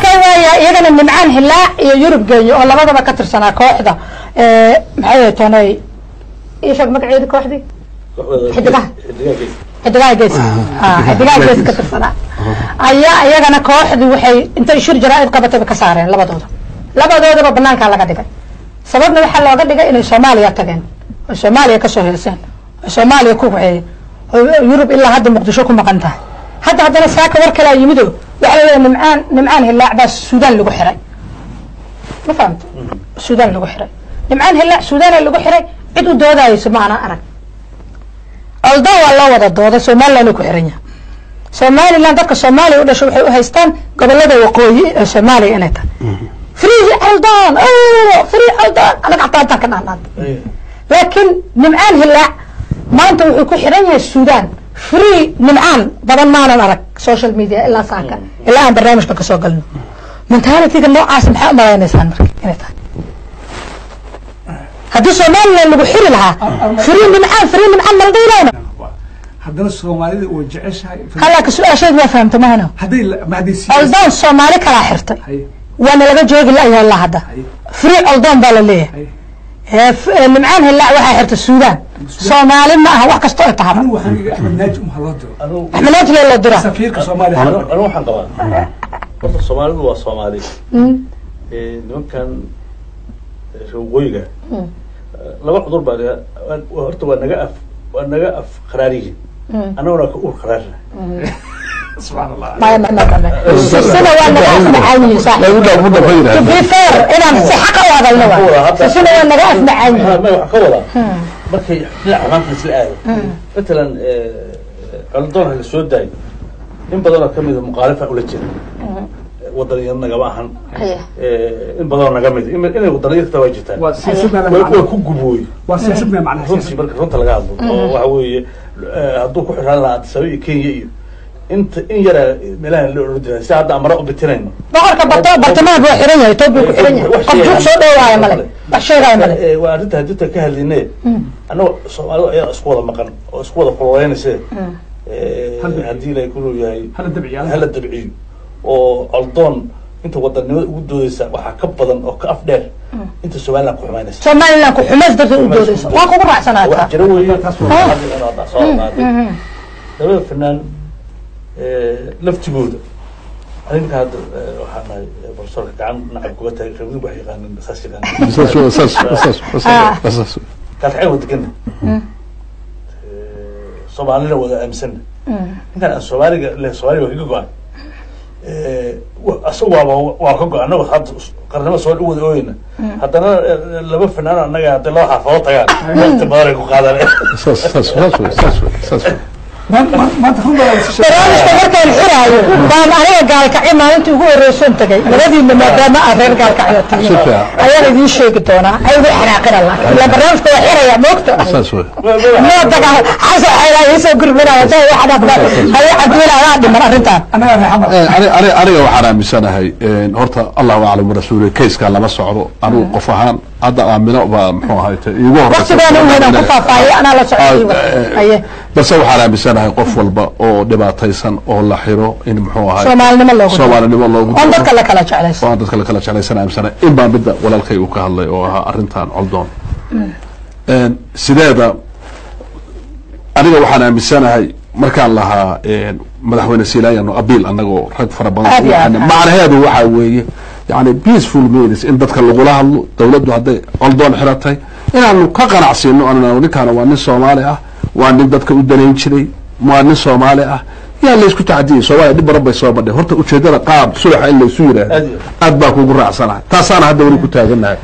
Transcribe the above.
Ka waaya iyagana Nimcaan Hilaac iyo Yurub Geeyo oo labadaba ka tirsanaa kooxda, maxay tonay, ii sheeg magaceedi kooxdii, Xidigaha, Xidigaha Gees, Xidigaha Gees ka tirsanaa, ayaa iyagana kooxdii waxay intay shir jaraa'id qabatayba ka saareen labadooda. Labadoodaba banaankaa laga dhigay. Sababna waxaa looga dhigay inay Soomaaliya tageen oo Soomaaliya kasoo heeseen oo Soomaaliya ku waxeeyeen oo Yurub ilaa hadda Muqdisho ku maqan tahay. Hadda haddana saaka war kalaa yimido, waxaa la leeyahay Nimcaan Hilaac baa Suudaan lagu xiray. Ma fahamta? Suudaan lagu xiray Nimcaan Hilaac, Suudaana lagu xiray. Cid u doodayso ma aanan arag. Coldoon waa loo wada dooday, Somaliland uu ku xiran yahay. Somaliland dadka Soomaaliya u dhashay waxay u haystaan gobolada waqooyi ee Soomaaliya inay tahay. Free Coldoon, free Coldoon, anaga xataa intaan ka dhaanaanta. Laakiin Nimcaan Hilaac maanta wuxuu ku xiran yahay Suudaan. Free Nimcaan badan maanan arag social media ilaa saaka, ilaa aan barnaamijka kasoo galno. Mentality ga noocaas maxaa umalaynaysaan marka inay tahay? Haddii Somaliland lagu xiri lahaa, free Nimcaan, free Nimcaan mala dhihilayna. Haddana Soomaalida way jeceshahay. Halaka su-aasheed waa fahamta mahano? Hadday ma hadday Coldoon Soomaali kalaa xirtay, waana laga joogi la-yahay ilaa hadda. Free Coldoon baa la leeyahay. Nimcaan Hilaac waxaa xirtay Suudaan, Soomaali ma aha, wax kasta ay tahaba. Anigu waxaan iga Axmed Naaji uma loo diro. Axmed Naaji loo diraa. Safiirka Soomaaliya. Anigu waxaan qabaa, horta Soomaalidu waa Soomaali. Nimankan reer waqooyiga laba cudur baa horta waa naga af qaraar yihiin, annaguna ka uur qaraarna. Subxaan Allah. Maya, maya, maya, sisina waa naga af macaan yihiin, saaxib. To be fair, inaan si xaqa u hadalno waa sisina waa naga af macaan yihiin. Ma waxaan ka wadaa markay dhinaca xumaanta isla aado, matalan Coldoon ha la soo daayo, in badan oo kamida muqaalifa ula jira, wadaniyad nagama ahan. In badanoo naga mid inay wadaniyad taa waa jirtaan. Waa siyaasad. Waa ku gubooy. Waa siyaasad ma macnaha. Runtii marka runta laga hadlo oo waxa weeye, hadduu ku xiraan lahaa Addis Ababa iyo Kenya iyo inta in yara meelahan la oran jiray si hadda amara u bitinayno. Boqorka barto bartamaha buu xiran yahay, Toob buu ku xiran yahay. Qof juuq soo dhawaaya male, wax sheegaya male. Waa arrinta hadinta ka hadline, annaga Soomaalidu ayaa isku wada maqan oo isku wada kululeynayse. Haddii la kuluu yahay, hala dabciyo. Hala dabciyo oo Coldoon inta wadanimada ugu doodeysa waxaa ka badan oo ka af dheer inta Somaliland ku xumaynaysa. Somaliland ku xumays darteed u doodeysa, waan kugu raacsanaata. Wax jira weeye soo qaaday labada fanaan laftigooda. Arrinka hadda waxaan nahay professorka gacan nacab kuga tahay reer wax yaqaanin, saas yaqaanin. Saas saas saas saas. Kaalkacay wada degana, Soomaalina wada aaminsana. Ninkan aan Soomaaliga leh, Soomaaliga waa kaga go-an, asagu waaba waa ka go-an. Annagu hadda qarnimo soo u wada ooyeyna, haddana laba fanaan annaga hadday laba xaafadood tagaan waqti badan ay ku qaadan. Saas saas saas saas saas. Maanta run baa la Barnaamijka markaan xiraayo baan aniga Gaalkacyo maalintii ugu horreysoon tagay labadiina, maadaama aad reer Gaalkacyo tihiin, ayaan idiin sheegi doonaa. Ay ugu xanaaqina, laakiin ilaa barnaamijka waa xiraya, moogta. Saas wey. Noo dagaal Xasan xeelaa iisoo gurmanaya taa waxaad haye Cabdiweli adaa dhiman arrintan. Aniga waxaan aaminsanahay horta, Allahu aclam warasuuli, kayskaa lama socdo. Anigu qof ahaan hadda Aamino baa muxuu ahayte iigu horeysa. Waqtigaana u weynaan ku faahfaahiyay, anaa la socday haye. Balse waxaan aaminsanahay qof walba oo dhibaataysan oo la xiro in muxuu ahay Soomaalinimo loogu Soomaalinimo loogu oon dadka la kala jeclayso. Oo aan dadka la kala jeclaysan aaminsanahay. In baa midda walaalkay uu ka hadlay oo ahaa arrintan Coldoon sideeda, aniga waxaan aaminsanahay markaan lahaa madaxweyne Silaayano abiil anagoo rag fara badan, macnaheedu waxaa weeye yani peaceful means in dadka lagula hadlo. Dawladdu hadday Coldoon xiratay, inaanu ka qanacsiino ninkaana waa nin Soomaali ah, waa nin dadka u danayn jiray, waa nin Soomaali ah, yaa laysku tacdiyay. Soomaaliya dhib badan bay soo madhay. Horta ujeedada qaab sulaxa in laysu yidhaahdo aad baa kugu raacsanahay, taasaana hadda weli ku taaganahay.